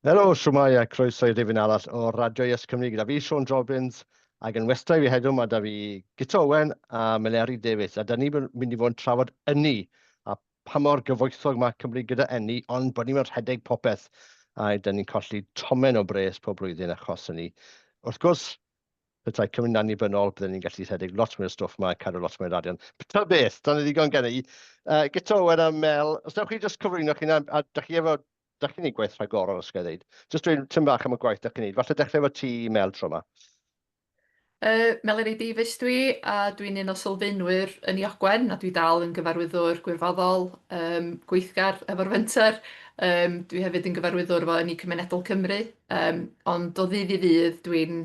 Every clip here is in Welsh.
Helo, shwmae a croeso i rifyn arall o Radio Yes Cymru gyda fi, Siôn Jobbins, ac yn westai fi heddiw mae da fi Guto Owen a Meleri Davies, a da ni'n mynd i fod yn trafod ynni a pa mor gyfoethog mae Cymru gyda ynni, ond bod ni'n rhedeg popeth a da ni'n colli tomen o bres pob blwyddyn achos ynni. Wrth gwrs, petai Cymru'n annibynnol, bydden ni'n gallu rhedeg lot mwy o stwff 'ma a cadw lot mwy o'r arian. Ta beth, da ni ddigon gen i. Guto Owen a Mel, os newch chi jyst cyflwyno chi na, a da chi efo, da chi'n neud gwaith rhagorol os ga i ddeud. Jyst dweud tipyn bach am y gwaith da chi'n neud. Falle dechrau efo ti, Mel, tro 'ma. Meleri Davies dwi, a dwi'n un o sylfaenwyr Ynni Ogwen, a dwi dal yn gyfarwyddwr gwirfoddol yym gweithgar efo'r fenter. Yym dwi hefyd yn gyfarwyddwr efo Ynni Cymunedol Cymru, yym ond o ddydd i ddydd dwi'n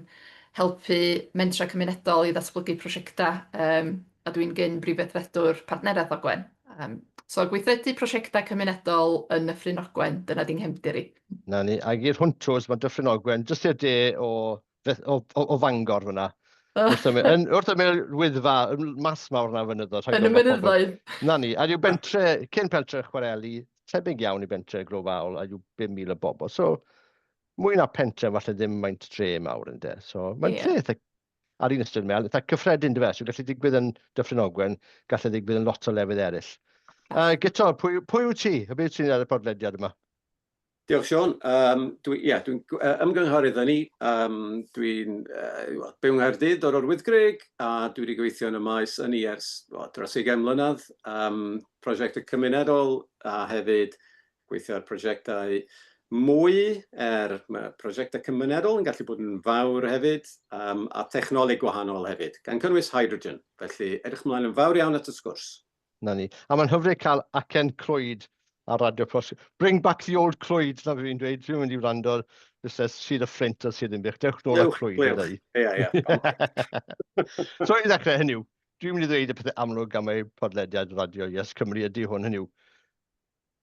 helpu mentrau cymunedol i ddatblygu prosiectau, yym a dwi'n gyn Brif Weithredwr Partneriaeth Ogwen. Yym so gweithredu prosiectau cymunedol yn Nyffryn Ogwen, dyna 'di 'nghefndir i. 'Na ni, ag i'r hwntws, mae Dyffryn Ogwen jyst i'r de o o, o, o Fangor fyna. Wrth ymyl, yn, wrth ymyl Wyddfa, mas mawr na fynyddoedd. Yn y mynyddoedd. Na ni, a yw bentre, cyn pentre chwareli, tebyg iawn i bentre Grofawl, a yw 5,000 o bobl. So, mwy na pentre, falle ddim maint dre mawr yn de. So, mae'n yeah. lle eitha, ar un ystyr mel, eitha cyffredin dy fe. So, gallu digwydd yn Dyffryn Ogwen, gallu digwydd yn lot o lefydd eraill. Guto, pwy, pwy wyt ti? A beth ti'n ar y podlediad yma? Diolch Siôn. Um, dwi, yeah, dwi'n uh, ymgynghorydd ynni. Um, dwi'n uh, well, byw yng Nghaerdydd, dod o'r Wyddgrug, a dwi wedi gweithio yn y maes ynni ers well, dros 20 mlynedd. Um, prosiectau cymunedol a hefyd gweithio ar prosiectau mwy, er mae prosiectau cymunedol yn gallu bod yn fawr hefyd, um, a technoleg gwahanol hefyd, gan cynnwys hydrogen. Felly, edrych ymlaen yn fawr iawn at y sgwrs. 'Na ni. A mae'n hyfryd cael acen Clwyd ar Radio Pros. Bring back the old Clwyd, na fe fi'n dweud. Dwi'n mynd i wrando ar busnes Sir y Fflint a Sir Ddinbych. Dewch nôl â Clwyd. Glywch, Ie, ie. So i ddechrau, hynny yw, dwi'n mynd i ddweud y pethau amlwg am ei podlediad Radio Yes Cymru ydy hwn, hynny yw,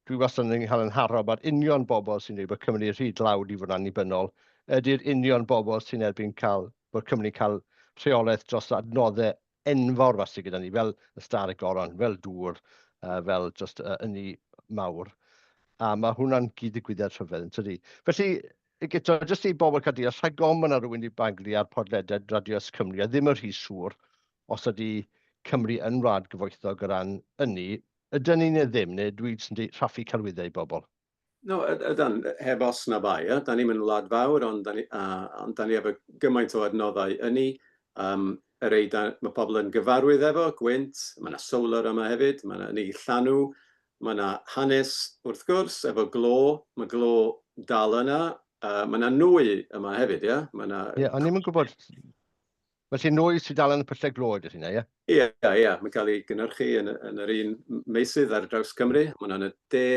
dwi wastad yn cael yn haro mae'r union bobl sy'n dweud bod Cymru rhy dlawd i fod yn annibynnol ydy'r union bobl sy'n erbyn cael bod Cymru'n cael rheolaeth dros adnoddau enfawr 'ma sydd gyda ni, fel y Stâr y Goron, fel dŵr, uh, fel just uh, ynni mawr. A mae hwnna'n gyd-ddigwyddiad rhyfedd, yn tydi? Felly, gyda, jyst i bobl cael deall, rhag ofn mae yna rhywun i baglu ar podlediad Radio S Cymru, a ddim yn rhy siŵr os ydy Cymru yn wlad gyfoethog o ran ynni, ydyn ni neu ddim, neu dwi jyst yn dweud rhaffu celwyddau i bobl? No, ydan, heb os na bai. Ia? Da ni'm yn wlad fawr, ond da ni, uh, ond da ni efo gymaint o adnoddau ynni. Um, y rei da, mae pobl yn gyfarwydd efo, gwynt, mae yna solar yma hefyd, mae yna ynni llanw, mae yna hanes wrth gwrs efo glo, mae glo dal yna, uh, mae yna nwy yma hefyd, ia? Mae yna... Ie, yeah, o'n i'm yn gwybod Felly nwy sydd dal yn y pyllau glo ydy hynna, ie? Ie, ie, mae'n cael ei gynhyrchu yn, yn yr un meysydd ar draws Cymru. Mae hwnna'n y de,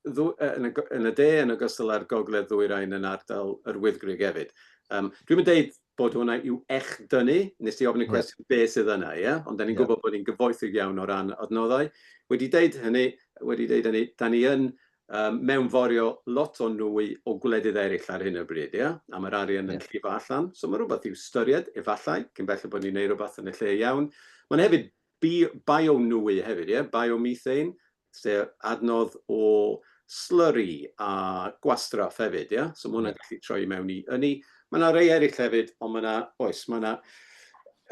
ddw, yn, y, yn y de yn ogystal â'r gogledd ddwyrain yn ardal yr Wyddgrug hefyd. Um, dwi'n mynd deud bod hwnna i'w echdynnu, nes ti ofyn y cwestiwn yeah. beth sydd yna, ie? Ond da ni'n yeah. gwybod bod ni'n gyfoethog iawn o ran adnoddau. Wedi deud hynny, wedi deud hynny, da ni yn um, mewnforio lot o nwy o gwledydd eraill ar hyn o bryd, ia? A mae'r arian yn yeah. llifo allan. So mae rhywbeth i'w styried, efallai, cyn belled bod ni'n neud rhywbeth yn y lle iawn. Mae'n hefyd bio-nwy hefyd, ie? Biomethane, sef adnodd o slurry a gwastraff hefyd, ie? So mae hwnna'n yeah. gallu troi mewn i ynni. Mae yna rei eraill hefyd, ond mae yna, oes, mae yna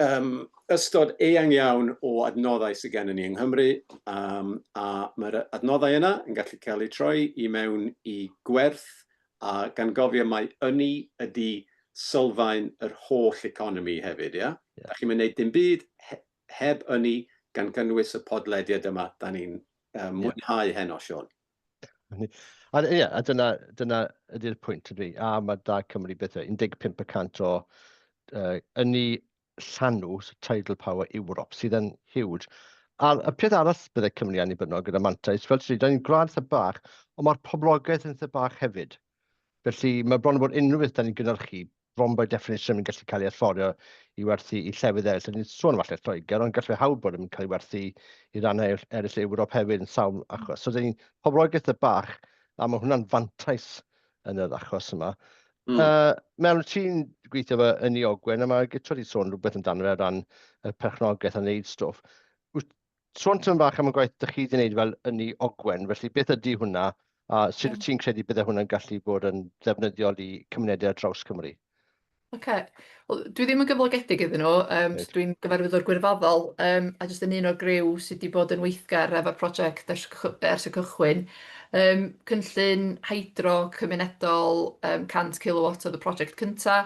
um, ystod eang iawn o adnoddau sydd gennym ni yng Nghymru, um, a mae'r adnoddau yna yn gallu cael eu troi i mewn i gwerth, a gan gofio mai ynni ydy sylfaen yr holl economi hefyd, ia? Yeah. Da chi'n mynd dim byd he heb ynni, gan gynnwys y podlediad yma da ni'n mwynhau yeah. heno, Siôn. A, ie, a dyna, dyna ydy'r pwynt, ydy. A mae da Cymru beth yw, 15% o ynni llanw, so tidal power Ewrop, sydd yn huge. A y peth arall bydde Cymru annibynnol gyda mantais, fel ti'n dweud, ni'n gwlad eitha bach, ond mae'r poblogaeth yn eitha bach hefyd. Felly mae bron o bod unrhyw beth da ni'n gynhyrchu bron by definition yn gallu cael ei allforio i werthu i llefydd eraill. Ni'n sôn falle Lloegr, ond gallai hawdd bod yn cael ei werthu i rannau eraill Ewrop hefyd yn sawl achos. So, dyn ni'n poblogaeth y bach, a mae hwnna'n fantais yn yr achos yma. Mel, ti'n gweithio fo yn i Ogwen, a mae Guto wedi sôn rhywbeth amdano fe o ran y perchnogaeth a wneud stwff. Sôn tipyn bach am y gwaith dych chi wedi wneud fel Ynni Ogwen, felly beth ydy hwnna? A sut wyt ti'n credu bydde hwnna'n gallu bod yn ddefnyddiol i cymunedau ar draws Cymru? Ocê. Wel, dwi ddim yn gyflogedig iddyn nhw, yym, so dwi'n gyfarwyddwr gwirfoddol, yym, a jyst yn un o'r griw sy 'di bod yn weithgar efo'r prosiect ers ers y cychwyn. Yym, cynllun hydro cymunedol yym 100 kilowatt oedd y prosiect cynta,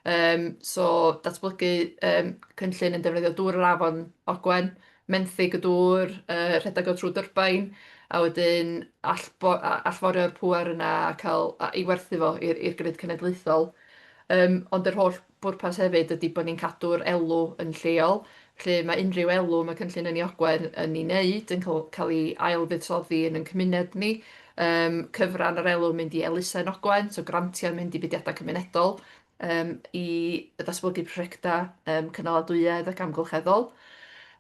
yym, so datblygu yym cynllun yn defnyddio dŵr yr afon Ogwen, menthyg y dŵr, yy rhedeg o trwy dyrbain, a wedyn allbo- a- allforio'r pŵer yna a cael... a i werthu fo i'r i'r grid cenedlaethol. Yym, ond yr holl bwrpas hefyd ydy bod ni'n cadw'r elw yn lleol, felly ma' unrhyw elw ma' Cynllun Ynni Ogwen yn ei wneud yn cael cael ei ail-fuddsoddi yn ein cymuned ni, yym cyfran o'r elw yn mynd i elusen Ogwen, so grantiau'n mynd i fudiadau cymunedol, yym i ddatblygu prosiectau yym cynaladwyedd ac amgylcheddol.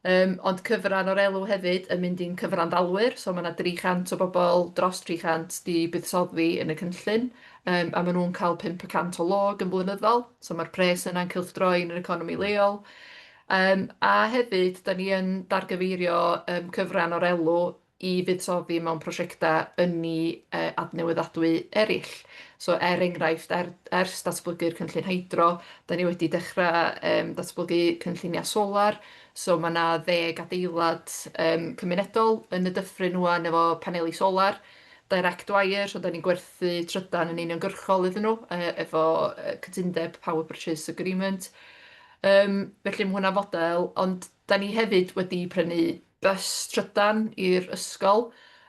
Yym ond cyfran o'r elw hefyd yn mynd i'n cyfranddalwyr, so ma' 'na 300 o bobl, dros 300 'di buddsoddi yn y cynllun, yym a maen nhw'n cael 5% o log yn flynyddol, so ma'r pres yna'n cylchdroi yn yr economi leol. Yym a hefyd, dan ni yn dargyfeirio yym cyfran o'r elw i fuddsoddi mewn prosiectau ynni yy adnewyddadwy eraill. So er enghraifft, er, ers datblygu'r cynllun hydro, da ni wedi dechrau yym datblygu cynlluniau solar, so ma' 'na ddeg adeilad yym cymunedol yn y dyffryn ŵan efo paneli solar, direct wire, so dan ni'n gwerthu trydan yn uniongyrchol iddyn nhw yy efo yy cytundeb power purchase agreement. Yym felly ma' hwnna'n fodel, ond dan ni hefyd wedi prynu bws trydan i'r ysgol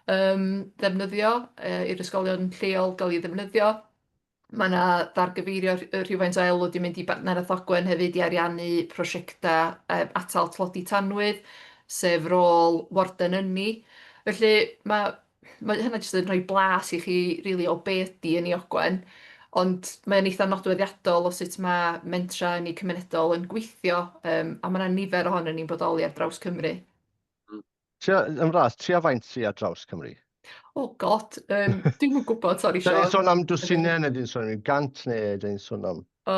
yym ddefnyddio, yy i'r ysgolion lleol gael ei ddefnyddio. Ma' 'na ddargyfeirio rhywfaint o elw 'di mynd i Bartneriaeth Ogwen hefyd i ariannu prosiectau yy atal tlodi tanwydd, sef rôl Warden Ynni. Felly ma' ma' hynna jyst yn rhoi blas i chi rili o be ydy Ynni Ogwen, ond mae o'n eitha nodweddiadol o sut ma' mentrau ynni cymunedol yn gweithio, yym a ma' 'na nifer ohonyn ni'n bodoli ar draws Cymru. Tua, yn fras, tua faint sy ar draws Cymru? Oh God, yym dwi'm yn gwybod, sori Siôn. Da ni'n Siôn. sôn am dwsinau neu dyn ni'n sôn am gant neu dyn ni'n sôn am... O,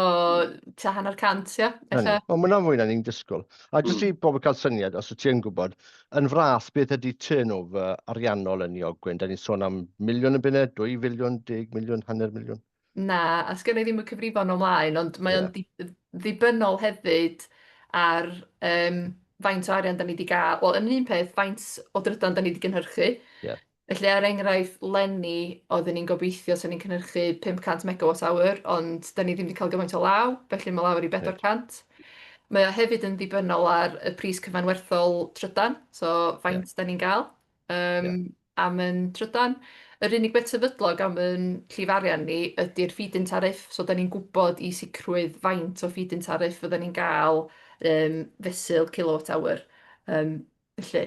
tua hanner cant, ia, ella. Wel, mae hwnna'n fwy na ni'n disgwyl. A jyst i bobl cael syniad, os wyt ti yn gwybod, yn fras, beth ydy turnover ariannol yn Ogwen? Da ni'n sôn am miliwn o bunnau, 2 filiwn, 10 miliwn, hanner miliwn? Na, a sgenna i ddim y cyfrifon o mlaen, ond mae o'n ddibynnol hefyd ar yym faint o arian dan ni 'di gael. Wel, yn un peth, faint o drydan dan ni 'di gynhyrchu. Felly, er enghraifft, leni oedden ni'n gobeithio 'sen ni'n cynhyrchu 500 megawatt awr, ond dan ni ddim 'di cael gymaint o law, felly ma' lawr i 400. Mae o hefyd yn ddibynnol ar y pris cyfanwerthol trydan, so faint dan ni'n gael yym am yn trydan. Yr unig beth sefydlog am yn llif arian ni ydy'r feed-in tariff, so dan ni'n gwybod i sicrwydd faint o feed-in tariff fyddan ni'n gael yym fesul kilowatt awr, yym felly.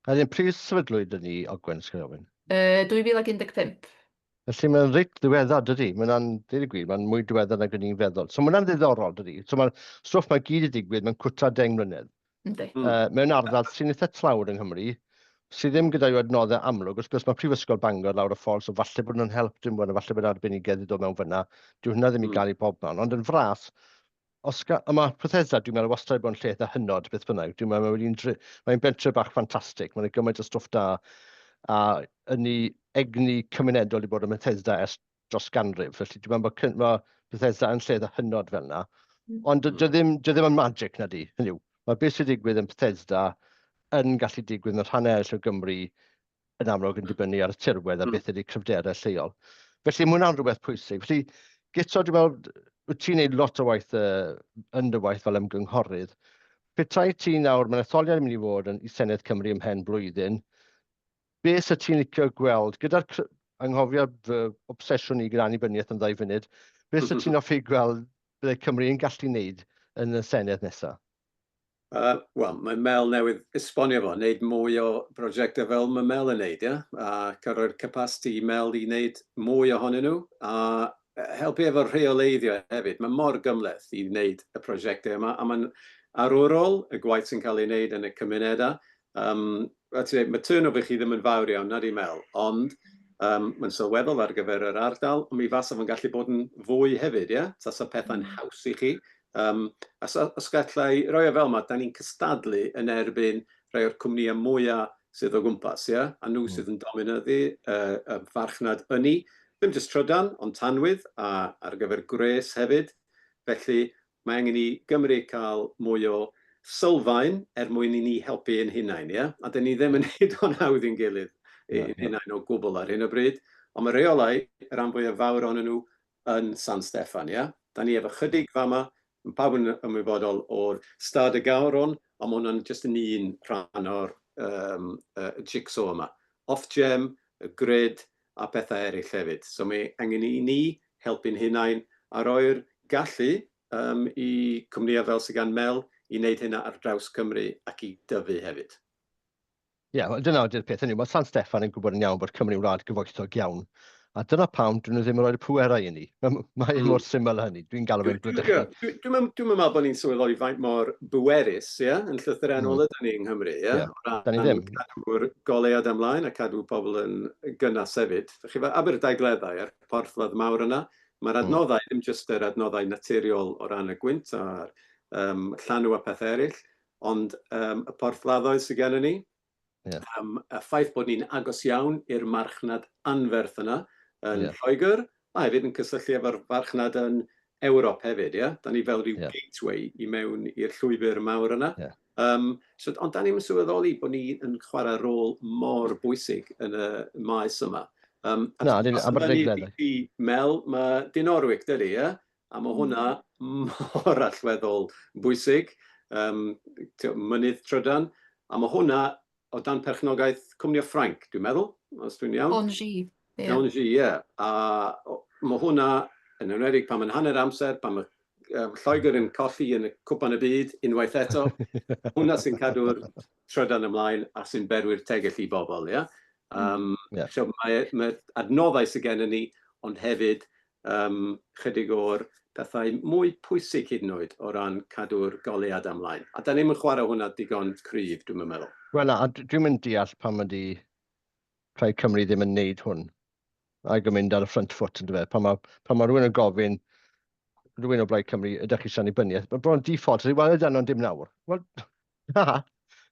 A wedyn pryd sefydlwyd ynni Ogwen, os ga i ofyn? Yy 2015. Felly mae'n reit ddiweddar, dydy? Mae hwnna'n, deud y gwir, mae'n mwy diweddar nag o'n i'n feddwl. So mae hwnna'n ddiddorol, dydy? So mae'r stwff mae gyd i digwydd mewn cwta 10 mlynedd. Yndi. Uh, mewn ardal sy'n eitha tlawd yng Nghymru, sydd ddim gyda'i adnoddau amlwg. Wrth gwrs mae Prifysgol Bangor lawr y ffordd, so falle bod nhw'n help, dim bod, falle bod arbenigedd i ddod mewn fyna. Dyw hwnna ddim i gael i bob man. Ond yn fras, Os ga... a ma' Bethesda dwi'n meddwl wastad wedi bod yn lle eitha hynod beth bynnag. Dwi'n meddwl mae wedi'n dri- mae'n bentre bach ffantastig. Mae'n gymaint o stwff da a ynni egni cymunedol wedi bod yn Bethesda ers dros ganrif. Felly dwi'n meddwl bod cyn- ma' Bethesda yn lle eitha hynod fel yna. Ond dy- dy ddim, dy ddim yn magic na di. Hynny yw, mae beth sy'n digwydd yn Bethesda yn gallu digwydd mewn rhannau eraill o Gymru yn amlwg yn dibynnu ar y tirwedd a beth ydy cryfderau lleol. Felly mae hwnna'n rhywbeth pwysig. Felly, Guto, dwi'n meddwl, wyt ti'n gwneud lot o waith uh, yn dy waith fel ymgynghorydd. Petai ti nawr, mae'n etholiad yn mynd i fod yn i Senedd Cymru ymhen blwyddyn, beth sydd ti'n licio gweld, gyda'r anghofio fy obsesiwn i gyda annibyniaeth yn ddau funud, beth sydd ti'n hoffi gweld byddai Cymru yn gallu wneud yn y Senedd nesaf? Wel, mae Mel newydd esbonio fo, wneud mwy o brosiectau fel mae Mel yn wneud, ia? A cael rhoi'r capacity i Mel i wneud mwy ohonyn nhw, a helpu efo rheoleiddio hefyd. Mae mor gymhleth i wneud y prosiectau yma, a mae'n arwrol y gwaith sy'n cael ei wneud yn y cymunedau. Um, a ti'n dweud, mae turnover chi ddim yn fawr iawn, nadi Mel, ond um, mae'n sylweddol ar gyfer yr ardal, ond mi fasa fo'n gallu bod yn fwy hefyd, ia? Tasa pethau'n haws i chi. Yym, a so, os galla i roi o fel 'ma, dan ni'n cystadlu yn erbyn rhai o'r cwmnïau mwya sydd o gwmpas, ie? A nhw sydd yn dominyddu y farchnad ynni, ddim jyst trydan, ond tanwydd a ar gyfer gwres hefyd. Felly, mae angen i Gymru cael mwy o sylfaen er mwyn i ni helpu ein hunain, ie? A dyn ni ddim yn neud o'n hawdd i'n gilydd, ein hunain o gwbl ar hyn o bryd. Ond mae rheolau, y rhan fwyaf fawr ohonyn nhw, yn San Steffan, ie? Da ni efo chydig fama, mae pawb yn ymwybodol o'r Stad y Gawron, ond mae hwnna'n jyst yn un rhan o'r um, uh, jigsaw yma. Ofgem, y grid a pethau eraill hefyd. So mae angen i ni helpu'n hunain a roi'r gallu um, i cwmnïau fel sydd gan Mel i wneud hynna ar draws Cymru ac i dyfu hefyd. Ie, yeah, dyna ydy'r peth. Hynny, mae San Steffan yn gwybod yn iawn bod Cymru'n wlad gyfoethog iawn. A dyna pam dyn nhw ddim yn rhoi'r pwerau i ni. Mae mm. mor syml â hynny. Dwi'n galw fe'n gwledychol. Dwi'n dwi, dwi, dwi meddwl bod ni'n sylweddoli faint mor bwerus, ie, yeah? yn llythrennol mm. ydyn ni yng Nghymru, ie? Yeah? Yeah. Da ni ddim. Cadw'r goleuad ymlaen a cadw pobl yn gynnas hefyd. Chi fel Aberdaugleddau a'r porthladd mawr yna, mae'r hmm. adnoddau, mm. ddim jyst yr adnoddau naturiol o ran y gwynt a'r um, llanw a pethau eraill, Ond um, y porthladdoedd sydd gennym ni, yeah. um, y ffaith bod ni'n agos iawn i'r marchnad anferth yna yn yeah. Lloegr, a hefyd yn cysylltu efo'r farchnad yn Ewrop hefyd, ie? Yeah? Da ni fel rhyw yeah. gateway i mewn i'r llwybr mawr yna. Yeah. Um, so, ond da ni'n sylweddoli bod ni yn chwarae rôl mor bwysig yn y maes yma. Um, Na, Aberdaugleddau. Mel, mae Dinorwig, dydy, ie? A mae hwnna mor allweddol bwysig, um, mynydd trydan, a mae hwnna o dan perchnogaeth cwmni o Ffrainc, dwi'n meddwl, os dwi'n iawn. Engie, ie. Yeah. Engie, ie. Yeah. A mae hwnna, yn enwedig pan mae'n hanner amser, pan mae um, Lloegr yn colli yn y cwpan y byd unwaith eto, hwnna sy'n cadw'r trydan ymlaen a sy'n berwi'r tegell i bobl, ie? Yeah? Um, yeah. So mae, mae adnoddau sydd gennym ni, ond hefyd um, chydig o'r pethau mwy pwysig hyd yn oed o ran cadw'r goleuad ymlaen. A da ni'n chwarae hwnna digon cryf, dwi'n meddwl. Wel na, a dwi'n mynd deall pam ydy Plaid Cymru ddim yn neud hwn ac yn mynd ar y front foot yn dweud. Pan mae, pan mae rhywun yn gofyn, rhywun o Blaid Cymru, ydych chi eisiau annibyniaeth? Mae bron default, wel, ydyn nhw'n dim nawr. Wel, na,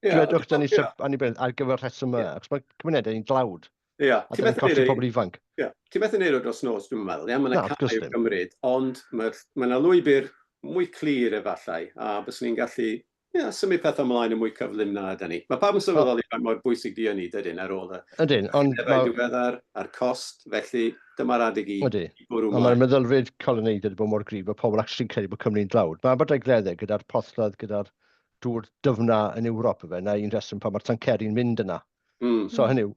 yeah, dwedwch, da ni eisiau yeah. annibyniaeth ar gyfer rheswm yma, yeah. achos mae cymunedau ni'n dlawd. Ie. Yeah. A da ni'n colli pobl ifanc. Ie. Yeah. Ti'n methu neud o dros nos, dwi'n meddwl. Ie, mae yna camau i'w gymryd, ond mae yna lwybr mwy clir efallai, a byswn ni'n gallu yeah, symud pethau ymlaen yn mwy cyflym na ydyn ni. Mae pawb yn sylweddoli faint mor bwysig di ynni, dydyn, ar ôl y Ydyn, ond... Ma... diweddar a'r cost, felly dyma'r adeg i, Ydy. i bwrw ymlaen. Mae'r meddylfryd coloneiddio wedi bod mor gryf, mae pobl actually'n credu bod Cymru'n dlawd. Mae Aberdaugleddau gyda'r porthladd, gyda'r dŵr dyfna yn Ewrop, ife, na un rheswm pan mae'r tanceri'n mynd yna. Mm. So hynny yw,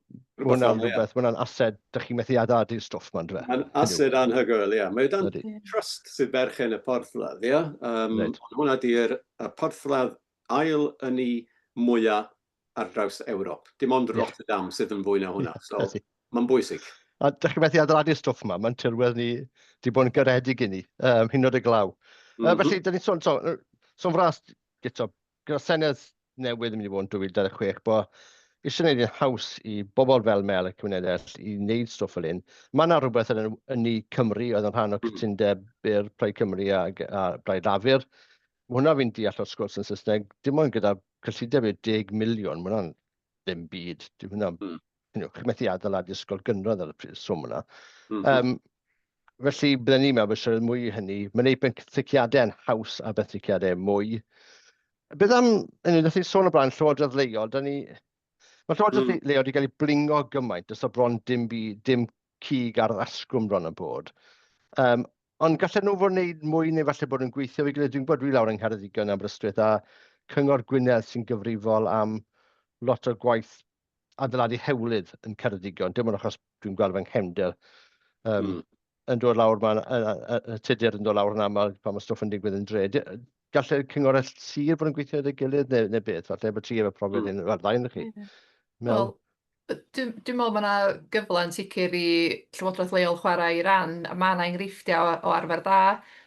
hwnna'n rhywbeth, hwnna'n ased, dych chi'n methu adeiladu'r stwff ma'n dwe. Mae'n ased anhygoel, ie. Mae dan trust sydd berchen y porthladd, ie. Um, right. Hwnna di'r y porthladd ail ynni mwyaf ar draws Ewrop. Dim ond Rotterdam sydd yn fwy na hwnna. So, mae'n bwysig. A dych chi'n methu adeiladu'r stwff yma, mae'n tirwedd ni di bod yn garedig i ni, um, hyn oed y glaw. Mm -hmm. uh, felly, dyn ni'n sôn, so, sôn fras, gyda, gyda Senedd newydd yn mynd i fod yn 2026, bod eisiau gwneud yn haws i bobl fel Mel a cymunedau eraill i wneud stwff fel hyn. Mae yna rhywbeth yn Ynni Cymru oedd yn rhan o hmm. cytundeb i'r Plaid Cymru a, a Blaid Lafur. Mae hwnna fi'n deall o'r sgwrs yn Saesneg, dim ond gyda cyllideb yw 10 miliwn, mae hwnna'n ddim byd. Dyw hwnna, mm. you know, chi'n methu adeiladu ysgol gynradd ar y swm yna. Mm -hmm. um, felly, byddwn ni'n meddwl bod eisiau mwy i hynny. Mae'n gwneud benthyciadau yn haws a benthyciadau mwy. Beth am, yn ydych chi'n sôn o blaen, Llywodraeth Leol, da ni... Mae Llywodraeth mm. Leol wedi cael ei blingo gymaint, does o bron dim, byd, dim cig ar yr asgwrn bron yn bod. Um, ond gallen nhw fod wneud mwy neu falle bod yn gweithio fi gilydd. Dwi'n gwybod dwi lawr yng Ngheredigion Aberystwyth a Cyngor Gwynedd sy'n gyfrifol am lot o'r gwaith adeiladu hewlydd yn Ceredigion. Dim ond achos dwi'n gweld fy nghefndir um, mm. yn dod lawr ma'n, y, y, tudur yn dod lawr yn aml pan mae stwff yn digwydd yn dre. Gallai'r cyngor sir bod yn gweithio gyda'i gilydd neu, neu beth, falle bod ti efo profiad mm. un, fel ddau chi. Yeah. Wel, dwi'n dwi meddwl mae yna gyfle yn sicr i Llywodraeth Leol chwarae i ran, a mae yna enghreifftiau o, o arfer da.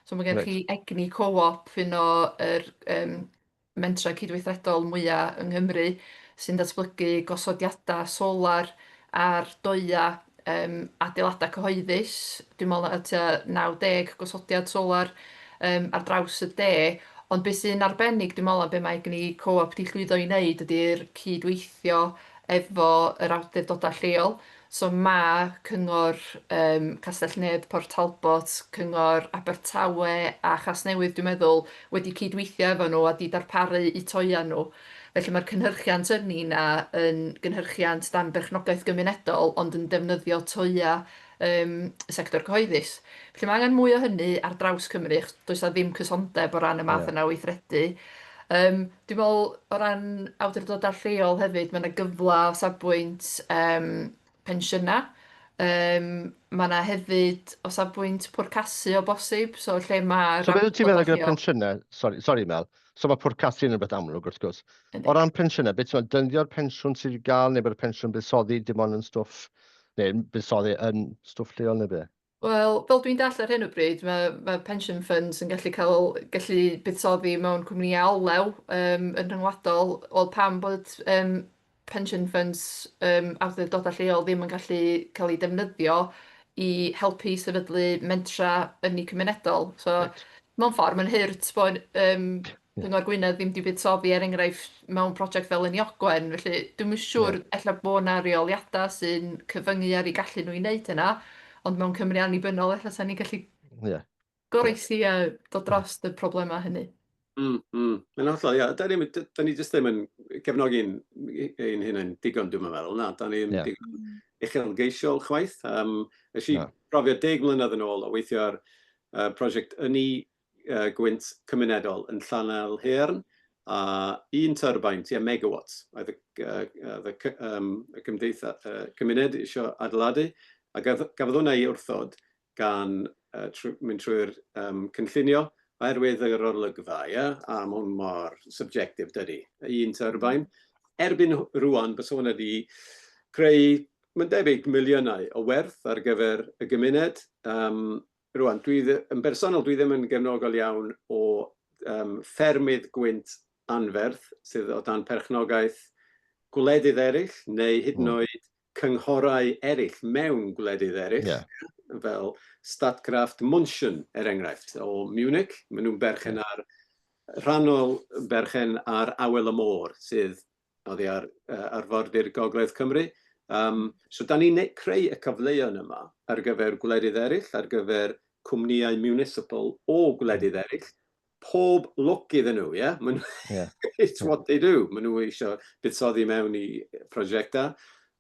So mae gen right. chi Egni Co-op, un o yr um, mentrau cydweithredol mwya' yng Nghymru sy'n datblygu gosodiadau solar ar doeau yym adeiladau cyhoeddus. Dwi'n meddwl na tua 90 gosodiad solar yym ar draws y de. Ond be sy'n arbennig dwi'n meddwl am be mae Egni Co-op 'di llwyddo i wneud ydy'r cydweithio. efo yr awdurdodau lleol. So ma' cyngor yym Castell-nedd Port Talbot, cyngor Abertawe a Chasnewydd dwi'n meddwl wedi cydweithio efo nhw a 'di darparu eu toia nhw. Felly ma'r cynhyrchiant ynni 'na yn gynhyrchiant dan berchnogaeth gymunedol ond yn defnyddio toia yym y sector cyhoeddus. Felly ma' angen mwy o hynny ar draws Cymru achos does 'na ddim cysondeb o ran y math yna o weithredu. Yym dwi'n meddwl o ran awdurdodau lleol hefyd ma' 'na gyfle o safbwynt yym pensiynau. Yym ma' 'na hefyd o safbwynt pwrcasu o bosib, so lle ma'r So beth wyt ti'n awdurdodau meddwl gyda lleol... pensiynau? Sori, sori Mel. So mae pwrcasu yn rhywbeth amlwg wrth gwrs. Yndi. O ran pensiynau, beth ti'n meddwl, dyndio'r pensiwn sydd i gael neu bod y pensiwn buddsoddi dim ond yn stwff, neu buddsoddi yn stwff lleol neu be? Wel, fel dwi'n dallt ar hyn o bryd, ma' ma' pension funds yn gallu cael gallu buddsoddi mewn cwmnïau olew yym yn rhyngwladol. Wel, pam bod yym pension funds yym awdurdodau lleol ddim yn gallu cael eu defnyddio i helpu sefydlu mentrau ynni cymunedol? So mewn ffordd, mae'n hurt bod yym Cyngor Gwynedd ddim 'di buddsoddi, er enghraifft, mewn prosiect fel Ynni Ogwen. Felly dwi'm yn siŵr, ella bod 'na reoliadau sy'n cyfyngu ar eu gallu nhw i wneud hynna, ond mewn Cymru annibynnol ella 'sa ni'n gallu goroesi a dod dros y problemau hynny. Mae'n hollol, ia. Da ni, da ni jyst ddim yn cefnogi'n ein hunain digon, dwi'n meddwl. Na, da ni'n digon uchelgeisiol chwaith. Nes i brofiad 10 mlynedd yn ôl o weithio ar prosiect ynni gwynt cymunedol yn Llanaelhaearn, a un turbine, tua megawatt, oedd y, oedd y, um, y cymdeitha, cymuned eisiau adeiladu, a gafodd hwnna ei wrthod gan trwy, mynd trwy'r um, cynllunio oherwydd yr olygfa, ia? A mae hwn mor subjective, dydy. Un turbine. Erbyn rwan, bys hwnna wedi creu, mae'n debyg, miliynau o werth ar gyfer y gymuned. Rwan, dwi, yn bersonol, dwi ddim yn gefnogol iawn o ffermydd gwynt anferth sydd o dan perchnogaeth gwledydd eraill neu hyd yn oed cynghorau eraill mewn gwledydd eraill, fel Statkraft München, er enghraifft, o Munich. Maen nhw'n berchen ar, rhannol berchen ar Awel y Môr, sydd oddi ar arfordir Gogledd Cymru. So da ni'n creu y cyfleoedd yma ar gyfer gwledydd eraill, ar gyfer cwmnïau municipal o gwledydd eraill. Pob lwc iddyn nhw, ie? Yeah? It's what they do. Maen nhw eisiau buddsoddi mewn i prosiectau,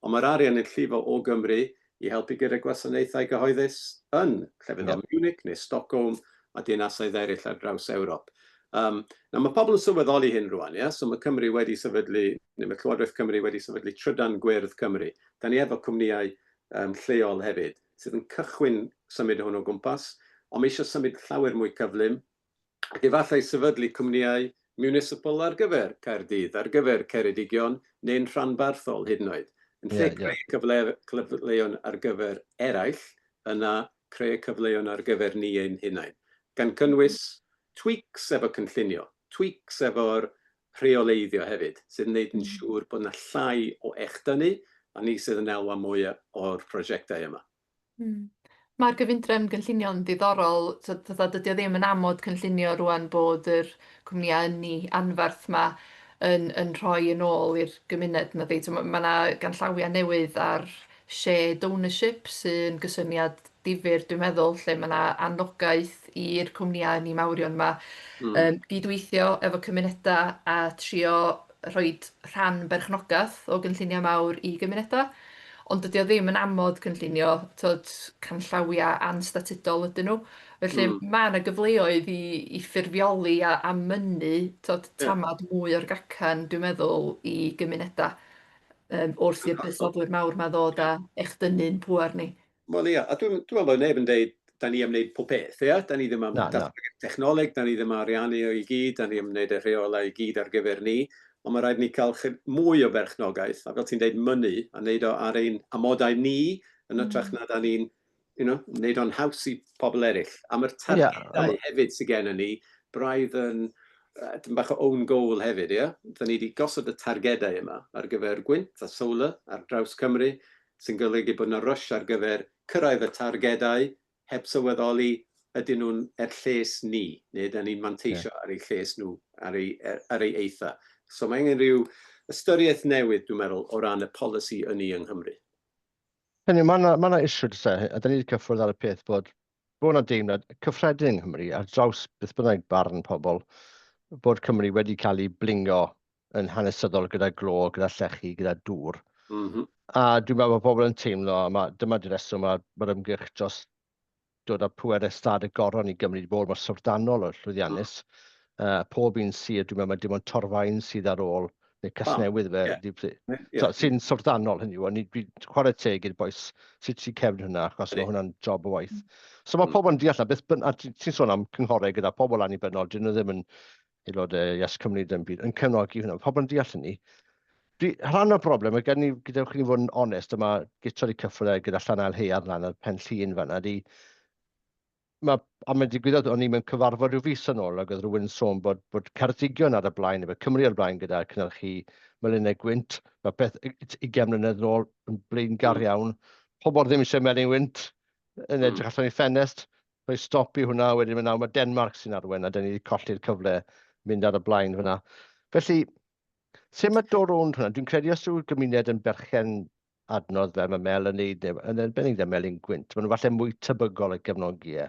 ond mae'r arian yn llifo o Gymru i helpu gyda gwasanaethau gyhoeddus yn llefydd fel Munich neu Stockholm a dinasoedd eraill ar draws Ewrop. Nawr mae pobl yn sylweddoli hyn rwan, ie? So mae Cymru wedi sefydlu, neu mae Llywodraeth Cymru wedi sefydlu Trydan Gwyrdd Cymru. Da ni efo cwmnïau lleol hefyd sydd yn cychwyn symud hwn o gwmpas, ond mae eisiau symud llawer mwy cyflym, ac efallai sefydlu cwmnïau municipal ar gyfer Caerdydd, ar gyfer Ceredigion, neu'n rhanbarthol hyd yn oed. Yn lle creu cyfle, cyfleon ar gyfer eraill, yna creu cyfleon ar gyfer ni ein hunain. Gan cynnwys tweaks efo cynllunio, tweaks efo'r rheoleiddio hefyd, sydd yn gwneud yn siŵr bod yna llai o echdynnu, a ni sydd yn elwa mwy o'r prosiectau yma. Mae'r gyfundrefn gynllunio'n ddiddorol, so fatha dydy o ddim yn amod cynllunio rŵan bod yr cwmnïau ynni anferth 'ma yn yn rhoi yn ôl i'r gymuned nadi. T'mo' ma' 'na ganllawiau newydd ar shared ownership sy'n gysyniad difyr dwi'n meddwl, lle ma' 'na anogaeth i'r cwmnïau ynni mawrion 'ma gydweithio efo cymunedau a trio rhoid rhan berchnogaeth o gynlluniau mawr i gymunedau. Ond dydy o ddim yn amod cynllunio, tibod, canllawiau anstatudol ydyn nhw. Felly ma' 'na gyfleoedd i ffurfioli a mynnu, tibod, tamad mwy o'r gacan, dwi'n meddwl, i gymunedau wrth i'r buddsoddwyr mawr 'ma ddod a echdynnu'n pŵer ni. Wel ia, a dwi'n dwi meddwl bod neb yn deud da ni am wneud pob peth, ia? Da ni ddim am datblygu'r technoleg, da ni ddim am ariannu o i gyd, da ni am wneud y rheolau i gyd ar gyfer ni, ond mae rhaid ni cael mwy o berchnogaeth, a fel ti'n deud, mynnu, a wneud o ar ein amodau ni, yn hytrach na da ni'n wneud o'n haws i pobl eraill. A mae'r targedau hefyd sydd gennym ni, braidd yn dipyn bach o own goal hefyd, ia? Da ni wedi gosod y targedau yma ar gyfer gwynt a solar ar draws Cymru, sy'n golygu bod yna rush ar gyfer cyrraedd y targedau heb sylweddoli ydyn nhw'n er lles ni, neu ydyn ni'n manteisio ar eu lles nhw, ar eu eitha. So mae angen rhyw ystyriaeth newydd, dwi'n meddwl, o ran y polisi ynni yng Nghymru. Hynny, mae yna ma issue, does e, a da ni wedi cyffwrdd ar y peth bod bod yna deimlad cyffredin yng Nghymru, ar draws beth bynnag barn pobl, bod Cymru wedi cael ei blingo yn hanesyddol gyda glo, gyda llechi, gyda dŵr. A dwi'n meddwl bod pobl yn teimlo, a ma, dyma di'r reswm mae'r ma ymgyrch dros dod â pwerau Stad y Goron i Gymru wedi bod mor syfrdanol o llwyddiannus. Pob un sir, dwi'n meddwl mae dim ond Torfaen sydd ar ôl, neu Casnewydd fe, yeah. Yeah. So, sy'n syfrdanol hynny yw, ond dwi'n chwarae teg i'r bois sydd tu cefn hwnna, achos mae hwnna'n job o waith. So mae pobl yn deall na, beth a ti'n sôn am cynghorau gyda pobl annibynnol, dyn nhw ddim yn aelodau Yes Cymru dim byd, yn cefnogi hwnna, mae pobl yn deall hynny. Dwi, rhan o'r broblem, mae gen i, gadewch i ni fod yn onest, a mae Guto wedi cyffwrdd e gyda Llanaelhaearn lan ar Pen Llŷn fan'na, ydy, mae, a mae'n digwyddodd, o'n i mewn cyfarfod rhyw fis yn ôl, ac oedd rhywun yn sôn bod, bod Ceredigion ar y blaen, neu bod Cymru ar y blaen gyda cynhyrchu melinnau gwynt. Mae peth 20 mlynedd yn ôl yn blaengar iawn. Pobl ddim eisiau melin wynt yn edrych allan i ffenest, rhoi stop i hwnna, wedyn mae nawr mae Denmark sy'n arwain, a dyn ni wedi colli'r cyfle mynd ar y blaen fyna. Felly, Sut mae dod rownd hwnna? Dwi'n credu os yw'r gymuned yn berchen adnodd fel mae Mel yn neud, neu yn arbennig 'da Melin Gwynt, maen nhw falle mwy tebygol o gefnogi e.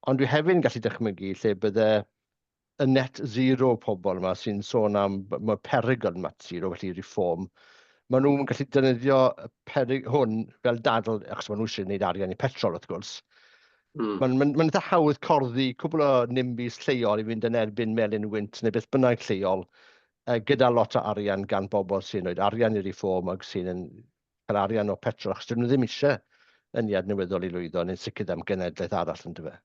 Ond dwi hefyd yn gallu dychmygu lle bydde y net zero pobl yma sy'n sôn am mae'r perygl yn net zero, felly reform, maen nhw'n gallu defnyddio y peryg hwn fel dadl, achos maen nhw eisiau gwneud arian i petrol wrth gwrs. Mae'n ma, ma eitha hawdd corddi cwbl o NIMBYs lleol i fynd yn erbyn melin wynt neu beth bynnag lleol, gyda lot o arian gan bobl sy'n rhoi arian i Reform ac sy'n yn cael arian o petrol, achos dyn nhw ddim eisiau ynni adnewyddol i lwyddo, neu'n sicr am genedlaeth arall yn dyfe.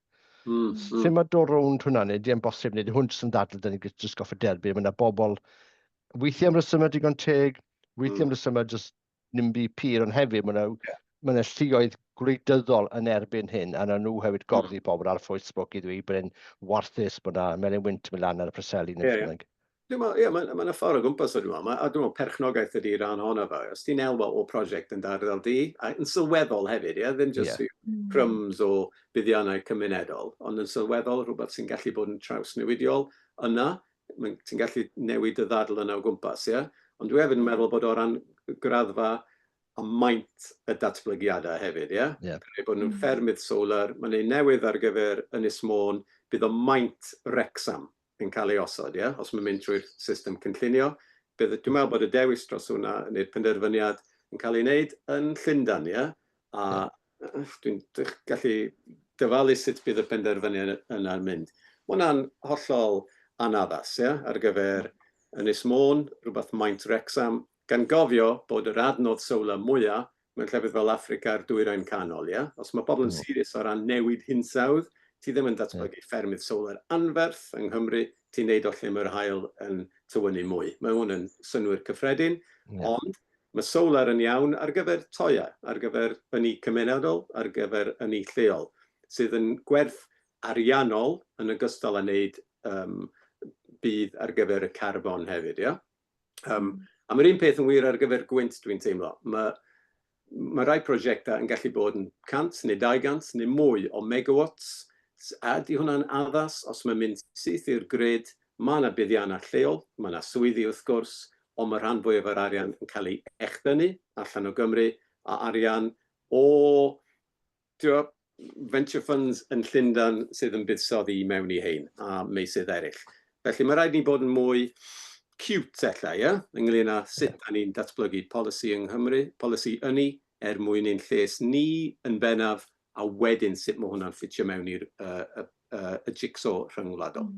Sut mae dod rownd hwnna, neu di e'n bosib, neu di hwn jyst yn ddadl, dyn ni jyst goffa derbyn, mae yna bobl, weithiau am resymau digon teg, weithiau am resymau jyst NIMBY pur, ond hefyd mae yna yeah. ma yna lluoedd gwleidyddol yn erbyn hyn, a yna nhw hefyd gorddi pobl ar Facebook i ddweud bod e'n warthus bod yna melin wynt yn mynd lan ar y Preseli neu yeah, yeah. Dwi'n meddwl, ie, mae yna ffordd o gwmpas o dwi'n meddwl. A dwi'n meddwl perchnogaeth ydy rhan ohono fo. Os ti'n elwa o prosiect yn dy di, a yn sylweddol hefyd, ie, ddim just yeah. crumbs o buddiannau cymunedol, ond yn sylweddol, rhywbeth sy'n gallu bod yn trawsnewidiol, yna, ti'n gallu newid y ddadl yna o gwmpas, ie? Ond dwi hefyd yn meddwl bod o ran graddfa a maint y datblygiadau hefyd, ie? Yeah? Credu bod nhw'n ffermydd solar, mae'n ei newydd ar gyfer Ynys Môn, bydd o maint Wrexham yn cael ei osod, ie? Os mae'n mynd trwy'r system cynllunio. Bydd, dwi'n meddwl bod y dewis dros hwnna, neu'r penderfyniad, yn cael ei wneud yn Llundain, ie? A dwi'n gallu dyfalu sut bydd y penderfyniad yna'n mynd. Mae hwnna'n hollol anaddas, ie, ar gyfer Ynys Môn, rhywbeth maint Wrexham, gan gofio bod yr adnodd solar mwyaf mewn llefydd fel Affrica a'r Dwyrain Canol, ie? Os mae pobl yn serious o ran newid hinsawdd, ti ddim yn datblygu ffermydd solar anferth yng Nghymru, ti'n neud o lle mae'r haul yn tywynnu mwy. Mae hwn yn synnwyr cyffredin, ond mae solar yn iawn ar gyfer toeau, ar gyfer ynni cymunedol, ar gyfer ynni lleol, sydd yn gwerth ariannol yn ogystal â wneud budd ar gyfer y carbon hefyd, ie? A mae'r un peth yn wir ar gyfer gwynt, dwi'n teimlo. Mae, mae rai prosiectau yn gallu bod yn 100 neu 200 neu mwy o megawatts. A ydy hwnna'n addas os mae'n mynd syth i'r grid? Mae yna buddiannau lleol, mae yna swyddi wrth gwrs, ond mae rhan fwyaf o'r arian yn cael ei echdynnu allan o Gymru, a arian o tibod, venture funds yn Llundain sydd yn buddsoddi i mewn i hein a meysydd eraill. Felly mae rhaid ni bod yn mwy cute ella, ie? Ynglyn â sut da ni'n datblygu polisi yng Nghymru, polisi ynni, er mwyn ein lles ni yn bennaf, a wedyn sut mae hwnna'n ffitio mewn i'r uh, y, uh, y jigsaw rhyngwladol.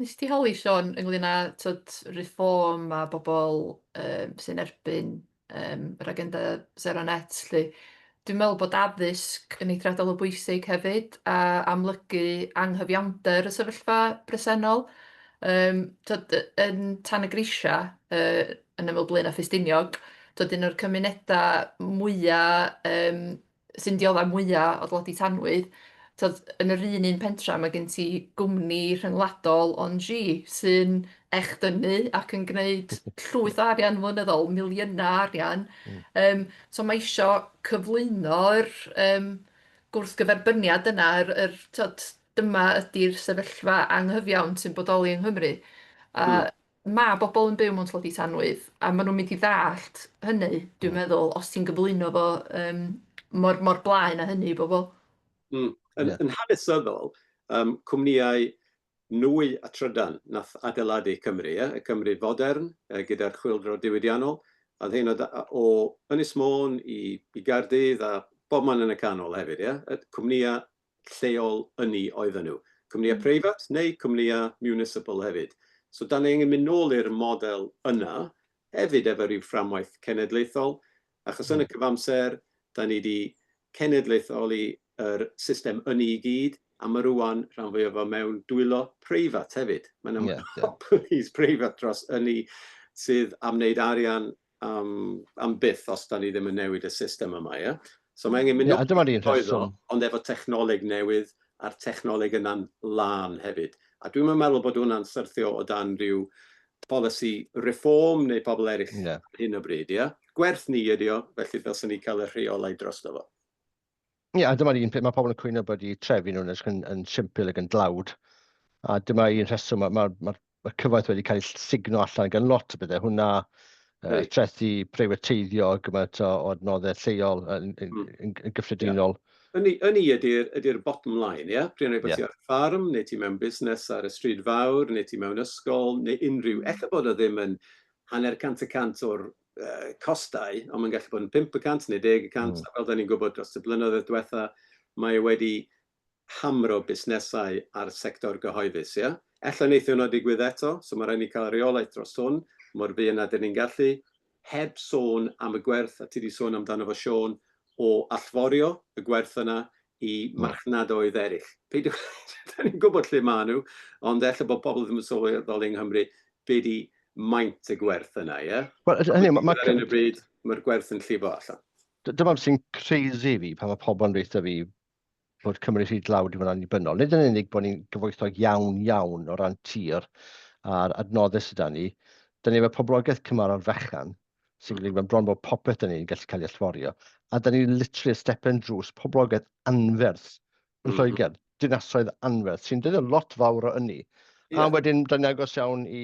Nes ti holi Siôn ynglyn â t'od Reform a bobl sy'n erbyn yr agenda sero net 'lly. Dwi'n meddwl bod addysg yn eithriadol o bwysig hefyd a amlygu anghyfiawnder y sefyllfa bresennol. T'od yn Tan y Grisia yn ymyl Blaenau Ffestiniog, t'od un o'r cymunedau mwya sy'n diodda mwya o dlodi tanwydd, t'od yn yr un un pentra ma' gen ti gwmni rhyngwladol Engie sy'n echdynnu ac yn gneud llwyth o arian flynyddol, miliyna o arian. So ma' isio cyflwyno'r gwrthgyferbyniad yna, yr yr t'od dyma ydi'r sefyllfa anghyfiawn sy'n bodoli yng Nghymru. A ma' bobl yn byw mewn tlodi tanwydd, a maen nhw'n mynd i ddallt hynny, dwi'n meddwl, os ti'n gyflwyno fo yym mor mor blaen â hynny i bobl. Mm. Yn, yeah. yn hanesyddol, cwmnïau nwy a trydan nath adeiladu Cymru, ie? Y Cymru fodern, gyda'r chwyldro diwydiannol. A oedd hyn o, o Ynys Môn i, i Gaerdydd a bob man yn y canol hefyd, ie? Y cwmnïau lleol ynni oedden nhw. Cwmnïau preifat neu cwmnïau municipal hefyd. So da ni angen mynd nôl i'r model yna hefyd efo rhyw fframwaith cenedlaethol, achos yn y cyfamser, da ni wedi cenedlaetholi yr system ynni i gyd, a mae rwan rhan fwyaf o mewn dwylo preifat hefyd. Mae yna yeah, monopolies yeah. preifat dros ynni sydd am wneud arian am, am byth os da ni ddim yn newid y system yma, ie? So mae angen mynd yeah, dyma'r un rheswm. Ond efo technoleg newydd, a'r technoleg yna'n lân hefyd. A dwi'n meddwl bod hwnna'n syrthio o dan rhyw policy reform neu pobl eraill yeah. ar hyn o bryd, ie? Gwerth ni ydi o, felly ddylswn ni cael y rheolau drosto fo. Ie, yeah, a dyma'r un peth, mae pobl yn cwyno bod eu trefi nhw'n edrych yn, yn simpl ac yn dlawd. A dyma un rheswm, mae'r ma, ma, ma cyfoeth wedi cael ei sugno allan gan lot o bethau. Hwna, uh, trethu, preifateiddio, gymaint o, o adnoddau lleol yn, yn, yn, yn gyffredinol. Yeah. Ynni, ynni ydy'r ydy bottom line, ie? Yeah? Pryd bod yeah. ti ar ffarm, neu ti mewn busnes ar y stryd fawr, neu ti mewn ysgol, neu unrhyw. Mm. Ella bod o ddim yn hanner cant y cant o'r costau, ond mae'n gallu bod yn 5% neu 10%, a fel da ni'n gwybod dros y blynyddoedd diwetha, mae e wedi hamro busnesau a'r sector gyhoeddus, ie? Ella wneith hwnna digwydd eto, so mae rhaid ni cael reolaeth dros hwn, mor fuan â dyn ni'n gallu, heb sôn am y gwerth, a ti wedi sôn amdano fo Siôn, o allforio y gwerth yna i marchnadoedd eraill. Peidiwch, da ni'n gwybod lle maen nhw, ond ella bod pobl ddim yn sylweddoli yng Nghymru be di maint y gwerth yna, ie? Wel, hynny, mae... Ar hyn o bryd, mae'r gwerth yn llifo allan. Dyma sy'n crazy fi pan mae pobl yn dweud fi bod Cymru rhy dlawd i fod yn annibynnol. Nid yn unig bod ni'n gyfoethog iawn iawn o ran tir a'r adnoddau sydd 'da ni, 'da ni efo poblogaeth cymharol fechan, sy'n golygu bod bron bod popeth 'da ni'n gallu cael ei allforio, a 'da ni literally stepen drws poblogaeth anferth yn Lloegr, dinasoedd anferth, sy'n defnyddio lot fawr o ynni. A wedyn, 'da ni'n agos iawn i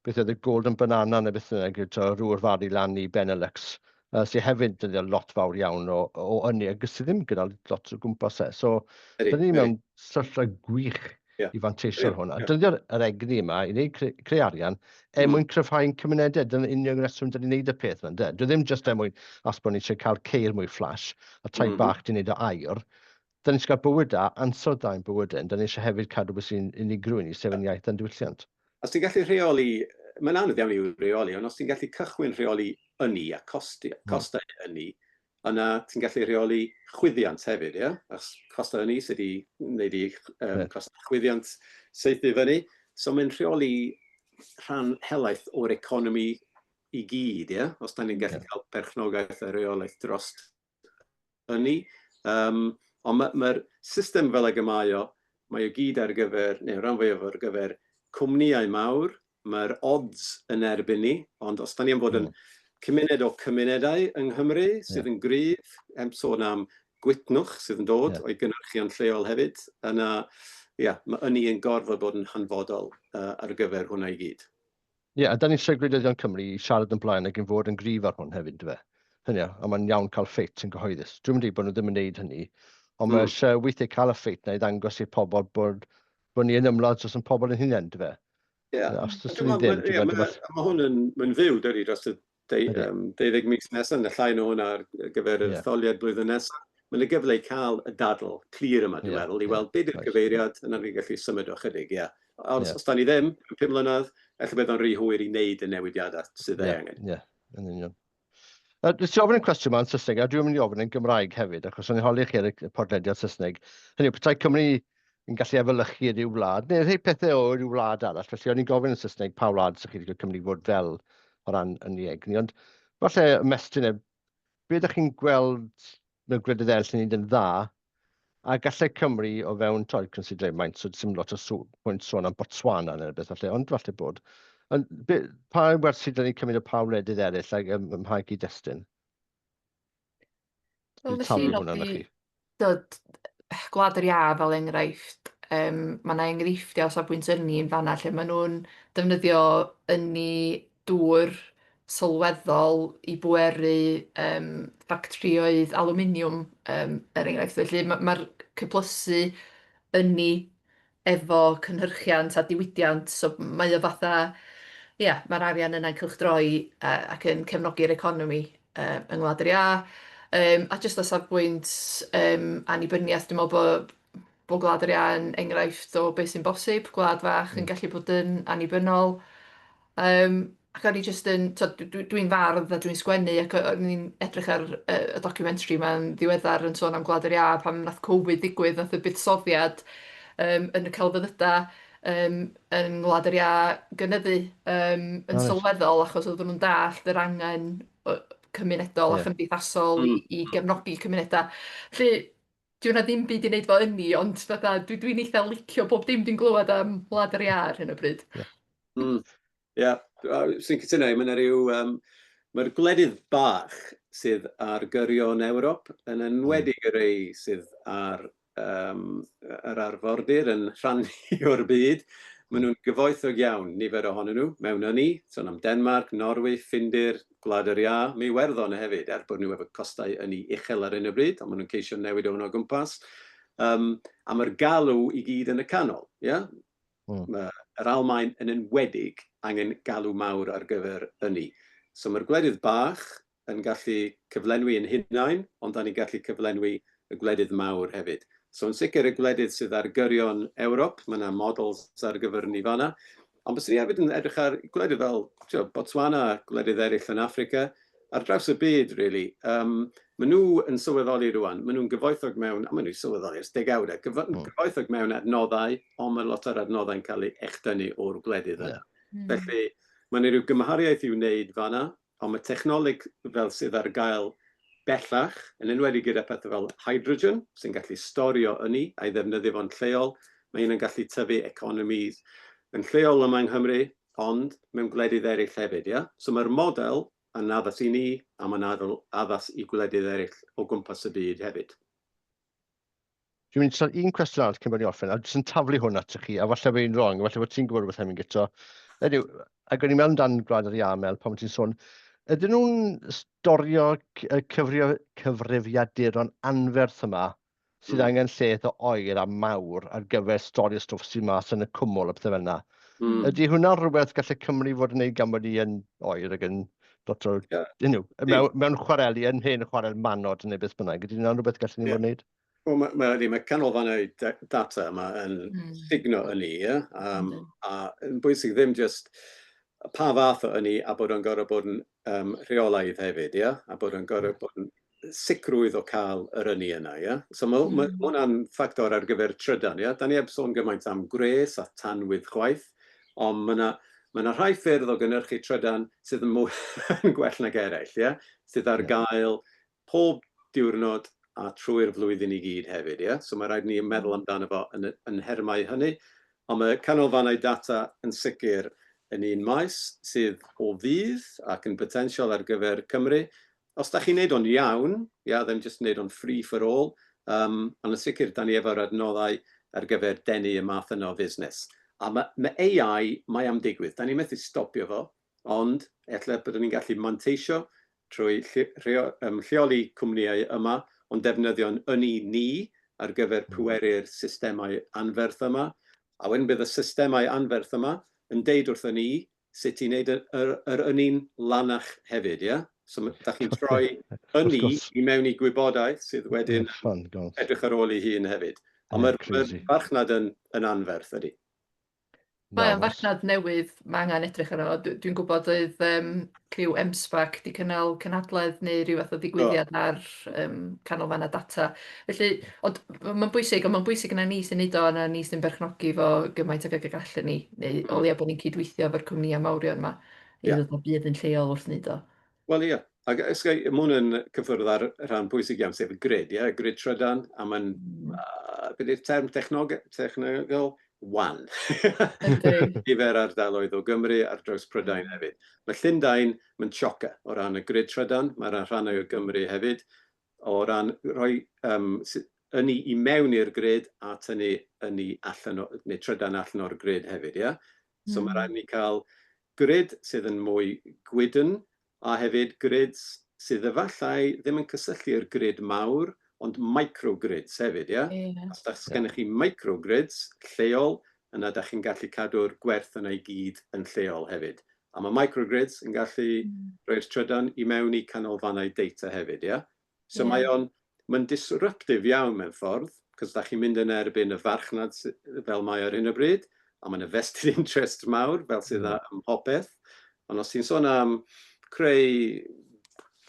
beth oedd y Golden Banana neu beth bynnag, rhyw Fari lan i Benelux, sydd hefyd defnyddio lot fawr iawn o, o ynni, ac sydd ddim gyda lot o gwmpas e. So, dyn ni mewn sefyllfa gwych yeah. i fanteisio ar hwn. A defnyddio'r yr egni yma i wneud creu, creu arian er mwyn cryfhau'n cymunedau. Dyna'n union reswm dyn ni'n neud y peth yma. Dwi ddim jyst er mwyn, os bod ni eisiau cael ceir mwy flash a tai bach di wneud o aur. Dyn ni eisiau cael bywyd da, ansawdd da i'n bywydau, ond dyn ni eisiau hefyd cadw beth sy'n unigryw i ni, sef yn iaith a'n diwylliant. Os ti'n gallu rheoli, mae'n anodd iawn i'w reoli, ond os ti'n gallu cychwyn rheoli ynni a costi, costau ynni, yna ti'n gallu rheoli chwyddiant hefyd, ie? Achos costau ynni sydd wedi wneud i costau chwyddiant saethu fyny. So mae'n rheoli rhan helaeth o'r economi i gyd, ie? Os da ni'n gallu cael perchnogaeth a reolaeth dros ynni. Ond mae'r ma system fel ag y mae o, mae o gyd ar gyfer, neu rhan fwyaf ar gyfer cwmnïau mawr, mae'r odds yn erbyn ni, ond os da ni am fod yn cymuned o cymunedau yng Nghymru sydd yn gryf, heb sôn am gwytnwch sydd yn dod o'i gynhyrchion lleol hefyd, yna ia, mae ynni yn gorfod bod yn hanfodol ar gyfer hwnna i gyd. Ie, a da ni'n eisiau gwleidyddion Cymru i siarad yn blaen ac i fod yn gryf ar hwn hefyd, yndyfe? Hynny yw, a mae'n iawn cael ffeit yn gyhoeddus. Dwi'm yn dweud bod nhw ddim yn wneud hynny, ond mae eisiau weithiau cael y ffeit 'na i ddangos i'r pobl bod, bod ni yn ymladd dros ein pobl ein hunain, yndyfe? Ie. Os dys ni ddim, dwi'n meddwl... Mae hwn yn, mae'n fyw, dydy, dros y 12 mis nesaf, neu llai na hwnna ar gyfer yr etholiad blwyddyn nesaf. Mae yna gyfle i cael y dadl clir yma, dwi'n meddwl, i weld beth yw'r cyfeiriad, yna ni'n gallu symud o chydig, ie. Ond os da ni ddim, mewn 5 mlynedd, ella bydd o'n rhy hwyr i wneud y newidiadau sydd ei angen. Ie, yn union. Nes i ofyn y cwestiwn yma yn Saesneg, a dwi'n mynd i ofyn yn Gymraeg hefyd, achos o'n i'n holi chi ar y podlediad Saesneg. Hynny yw, petai Cymru yn gallu efelychu ryw wlad, neu rhai pethau o ryw wlad arall, felly o'n i'n gofyn yn Saesneg pa wlad sy'ch chi wedi cael Cymru fod fel o ran ynni egni, ond falle ymestyn e, be ydych chi'n gweld mewn gwledydd eraill yn neud yn dda, a gallai Cymru o fewn, tod, considero maint, so dim lot o sw pwynt sôn am Botswana neu rhywbeth falle, ond falle bod. Ond be, pa wersi dyn ni'n cymryd o pa wledydd eraill ac ym mha gyd-destun? Wel, nes i nodi dod Gwlad yr Iâ fel enghraifft. Ma' 'na enghreifftiau o safbwynt ynni yn fan'na lle maen nhw'n defnyddio ynni dŵr sylweddol i bweru ffatrïoedd alwminiwm, er enghraifft. Felly ma' ma'r cyplysu ynni efo cynhyrchiant a diwydiant, so mae o fatha, ia, ma'r arian yna'n cylchdroi ac yn cefnogi'r economi yng Ngwlad yr Iâ. A jyst o safbwynt annibyniaeth, dwi'n meddwl bod Gwlad yr Iâ yn enghraifft o beth sy'n bosib, gwlad fach yn gallu bod yn annibynnol. Ac o'n i jyst yn, tibod, dwi'n fardd a dwi'n sgwennu ac o'n i'n edrych ar y documentary 'ma'n ddiweddar yn sôn am Gwlad yr Iâ pan wnaeth Covid ddigwydd, wnaeth y buddsoddiad yn y celfyddydau yn Ngwlad yr Iâ gynyddu yn sylweddol achos oedden nhw'n dallt yr angen cymunedol a chymdeithasol i gefnogi cymunedau. Felly 'di hwnna ddim byd i wneud efo ynni, ond fatha dwi'n eitha licio bob dim dwi'n glywed am Wlad yr Iâ ar hyn o bryd. Ie, sy'n cytuno, mae yna rhyw... Mae'r gwledydd bach sydd ar gyrion Ewrop, yn enwedig y rhai sydd ar yr arfordir yn rhannu o'r byd, maen nhw'n gyfoethog iawn, nifer ohonyn nhw, mewn ynni, sôn am Denmarc, Norwy, Ffindir, Gwlad yr Iâ, mae Iwerddon hefyd, er bod nhw efo costau ynni uchel ar hyn o bryd, ond maen nhw'n ceisio newid o hwnna o gwmpas. A mae'r galw i gyd yn y canol, ie? Mae yr Almaen yn enwedig angen galw mawr ar gyfer ynni. So mae'r gwledydd bach yn gallu cyflenwi yn hunain, ond da ni'n gallu cyflenwi y gwledydd mawr hefyd. So yn sicr y gwledydd sydd ar gyrion Ewrop, mae yna models ar gyfer ni fanna. Ond byswn i hefyd yn edrych ar gwledydd fel tio, Botswana, gwledydd eraill yn Affrica, ar draws y byd, really. Maen nhw yn sylweddoli rwan, maen nhw'n gyfoethog mewn, a maen nhw'n sylweddoli ers degawdau, gyfoethog mewn adnoddau, ond mae lot o'r adnoddau'n cael eu echdynnu o'r gwledydd yna. Felly, mae yna rhyw gymhariaeth i'w wneud fanna, ond mae technoleg fel sydd ar gael bellach, yn enwedig gyda pethau fel hydrogen, sy'n gallu storio ynni a'i ddefnyddio fo'n lleol, mae hyn yn gallu tyfu economies yn lleol yma yng Nghymru, ond mewn gwledydd eraill hefyd, ia? So mae'r model yn addas i ni, a mae'n addas i gwledydd eraill o gwmpas y byd hefyd. Dwi'n mynd i sôn un cwestiwn arall cyn bod ni orffen, a jyst yn taflu hwn atoch chi, a falle bod fi'n wrong, falle bod ti'n gwybod rhywbeth am Guto. Ydyw, ac o'n i'n meddwl amdan Gwlad yr Iâ, Mel, pan ti'n sôn, ydyn nhw'n storio cyfrifiaduron anferth yma sydd angen lle eitha oer a mawr ar gyfer storio stwff sydd mas yn y cwmwl a pethau fel yna? Ydy hwnna'n rhywbeth gallai Cymru fod yn ei gan bod ni yn oer ac yn lot o, you know, mewn chwareli, yn hen chwarel Manod neu beth bynnag, ydy hwnna'n rhywbeth gallen ni fod yn wneud? Wel, mae canolfannau data yma yn sugno ynni, ie? A yn bwysig ddim jyst pa fath o ynni a bod o'n gorfod bod yn rheolaidd hefyd, ie? A bod o'n gorfod bod yn sicrwydd o cael yr ynni yna, ie? So mae hwnna'n ffactor ar gyfer trydan, ie? Da ni heb sôn gymaint am gwres a tanwydd chwaith, ond mae yna ma 'na rhai ffyrdd o gynhyrchu trydan sydd yn mwy yn gwell nag eraill, ie? Sydd ar gael pob diwrnod a trwy'r flwyddyn i gyd hefyd, ie? So mae rhaid ni meddwl amdano fo yn nhermau hynny. Ond mae canolfannau data yn sicr yn un maes sydd o fudd ac yn potensial ar gyfer Cymru. Os da chi'n neud o'n iawn, ia, ddim jyst neud o'n free for all, ond yn sicr da ni efo'r adnoddau ar gyfer denu y math yna o fusnes. A mae AI, mae am digwydd, da ni methu stopio fo, ond ella byddwn ni'n gallu manteisio trwy lleoli cwmnïau yma, ond defnyddio'n ynni ni ar gyfer pweru'r systemau anferth yma. A wedyn bydd y systemau anferth yma yn deud wrthon ni sut i wneud yr ynni'n lanach hefyd, ie? So da chi'n troi ynni i mewn i gwybodaeth sydd wedyn edrych ar ôl ei hun hefyd. Ond mae'r farchnad yn anferth, ydy. Mae o'n farchnad newydd, mae angen edrych arno fo. Dwi'n gwybod oedd criw M-SParc 'di cynnal cynhadledd neu ryw fath o ddigwyddiad ar canolfannau data. Felly, ond mae'n bwysig, ond mae'n bwysig na ni sy'n neud o, a na ni sy'n berchnogi fo gymaint ag y gallwn ni, neu o leia bod ni'n cydweithio efo'r cwmnïau mawrion 'ma i ddod â budd yn lleol wrth wneud o. Wel ia, ac os ga i, ma' hwn yn cyffwrdd ar rhan pwysig iawn, sef y grid, ie, grid trydan, a mae'n, be di'r term technegol? Wan. Yndi. Nifer ardaloedd o Gymru ar draws Prydain hefyd. Mae Llundain, mae'n sioca o ran y grid trydan, mae yna rhannau o Gymru hefyd, o ran rhoi ynni i mewn i'r grid a tynnu ynni allan o, neu trydan allan o'r grid hefyd, ie? So mae rhaid ni cael grid sydd yn mwy gwydn a hefyd grids sydd efallai ddim yn cysylltu i'r grid mawr, ond microgrids hefyd, ie? Ie. Os da gennych chi microgrids lleol, yna da chi'n gallu cadw'r gwerth yna i gyd yn lleol hefyd. A mae microgrids yn gallu rhoi'r trydan i mewn i canolfannau data hefyd, ie? So mae o'n mae'n disruptive iawn mewn ffordd, cos da chi'n mynd yn erbyn y farchnad fel mae ar hyn o bryd, a mae'n vested interest mawr, fel sydd ym mhopeth. Ond os ti'n sôn am creu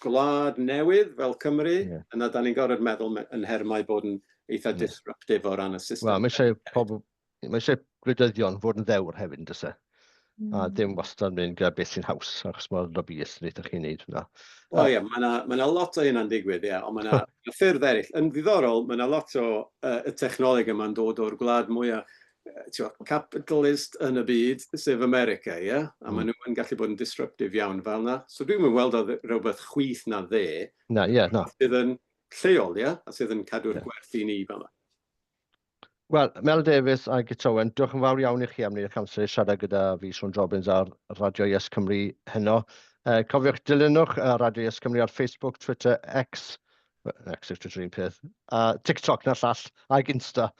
gwlad newydd fel Cymru, yna da ni'n gorfod meddwl yn nhermau bod yn eitha disruptive o ran y system. Wel, mae eisiau pobl, mae eisiau gwleidyddion fod yn ddewr hefyd, yn does e? A ddim wastad yn mynd gyda beth sy'n haws, achos mae'r lobbyists yn eitha chi'n neud hwnna. Wel ie, mae yna ma lot o hynna'n digwydd, ie, ond mae yna ffyrdd eraill. Yn ddiddorol, mae yna lot o y technoleg yma'n dod o'r gwlad mwyaf capitalist yn y byd, sef America, ie? A maen nhw yn gallu bod yn disruptive iawn fel yna. So dwi'n mynd weld o rhywbeth chwith na dde. Na, ie, na. Sydd yn lleol, ie? A sydd yn cadw'r gwerth i ni fel yna. Wel, Mel Davies a Guto Owen, diolch yn fawr iawn i chi am wneud eich amser i siarad gyda fi, Siôn Jobbins, ar Radio Yes Cymru heno. Cofiwch, dilynwch Radio Yes Cymru ar Facebook, Twitter, X, X yw Twitter un peth, a TikTok na'r llall, ag Insta.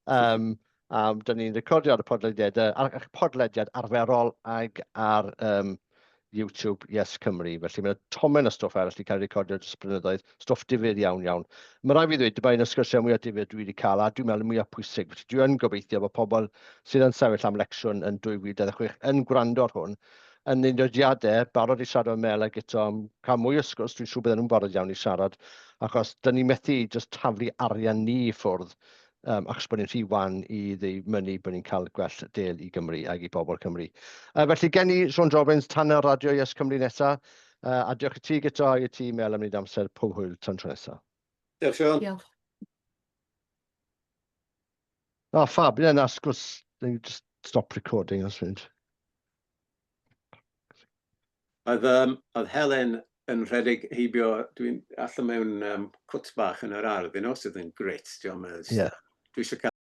A dyn ni'n recordio ar y podlediad, ar y podlediad arferol ag ar YouTube Yes Cymru. Felly mae 'na tomen o stwff arall wedi cael ei recordio dros y blynyddoedd, stwff difyr iawn iawn. Mae rhaid fi ddweud, dyma un o'r sgyrsiau mwyaf difyr dwi wedi cael, a dwi'n meddwl y mwyaf pwysig. Felly dwi yn gobeithio bod pobl sydd yn sefyll am lecsiwn yn 2026 yn gwrando ar hwn, yn ein nodiadau, barod i siarad efo Mel a Guto am cael mwy o sgwrs, dwi'n siŵr bydden nhw'n barod iawn i siarad, achos dyn ni methu jyst taflu arian ni i ffwrdd achos bod ni'n rhy wan i ddeu mynnu bod ni'n cael gwell dêl i Gymru ag i bobl Cymru. Felly gen i Siôn Jobbins tan y Radio Yes Cymru nesa, a diolch i ti Guto a i ti Mel am wneud amser, pob hwyl tan tro nesa. Diolch Siôn. Diolch. O, fab, ie, na, sgwrs, just stop recording os fynd. Oedd, um, oedd Helen yn rhedeg heibio, dwi'n allan mewn cwt bach yn yr ardd, you know, sydd yn grêt, diolch. Yeah. Dwi eisiau cael